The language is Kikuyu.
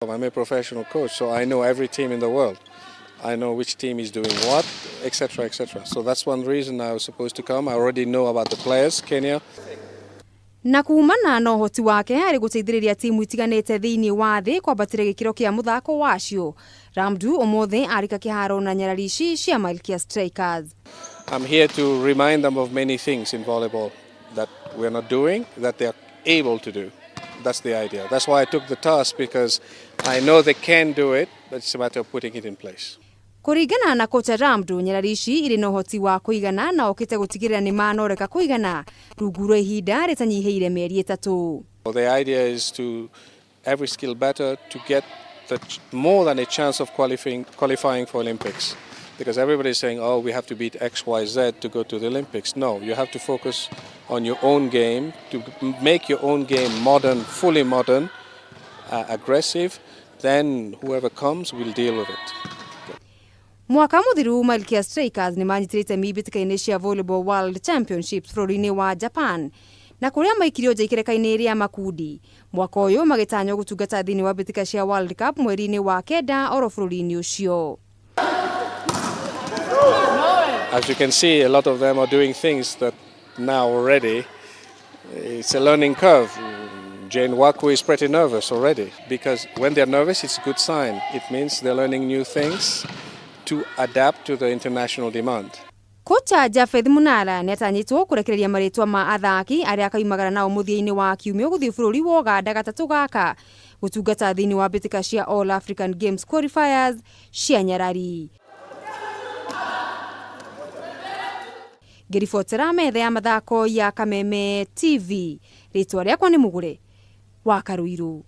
I'm a professional coach, so I know every team in the world. I know which team is doing what, etc., etc. So that's one reason I was supposed to come. I already know about the players, Kenya. Na kumana na ũhoti wake harĩ gũteithĩrĩria timu itiganĩte thĩinĩ wa thĩ kwambatĩria gĩkĩro kĩa mũthako wacio, Ramdu ũmũthĩ arika kĩharo na nyarari ici cia Malkia Strikers. I'm here to remind them of many things in volleyball that we're not doing, that they are able to do. That's the idea. That's why I took the task, because I know they can do it, but it's a matter of putting it in place. Kũringana na kocha Ramdu, nyarari ici irĩ na ũhoti wa kũigana na okĩte gũtigĩrĩra nĩ manoreka kũigana rungu rwa ihinda rĩtanyihĩire mĩeri 3. The idea is to every skill better to get the more than a chance of qualifying for Olympics. Because everybody is saying, oh, we have to beat X, Y, Z to go to the Olympics. No, you have to focus on your own game, to make your own game modern, fully modern, aggressive. Then whoever comes will deal with it. Mwaka mũthiru Malkia Strikers nĩ manyitĩrĩte mbĩtĩka-inĩ cia Volleyball World Championships bũrũri-inĩ wa Japan na kũrĩa maikirio nja ikereka-inĩ rĩa makundi. Mwaka ũyũ magĩtanywo gũtungata thĩinĩ wa mbĩtĩka cia World Cup mweri-inĩ wa 9 oro bũrũri-inĩ ũcio. As you can see, a lot of them are doing things that now already, it's a learning curve. Jane Waku is pretty nervous already, because when they're nervous, it's a good sign. It means they're learning new things to adapt to the international demand. Kocha Japheth Munara nĩatanyĩtwo kũrekereria marĩtwa ma athaki arĩa akaumagara nao mũthia-inĩ wa kiumia gũthiĩ bũrũri wa Ũganda gatatũ gaka gũtungata thĩinĩ wa mbĩtĩka cia All African Games Qualifiers cia nyarari. Ngĩribotera metha ya mathako ya Kameme TV, rĩtwa rĩakwa nĩ Mũgũre wa Karũirũ.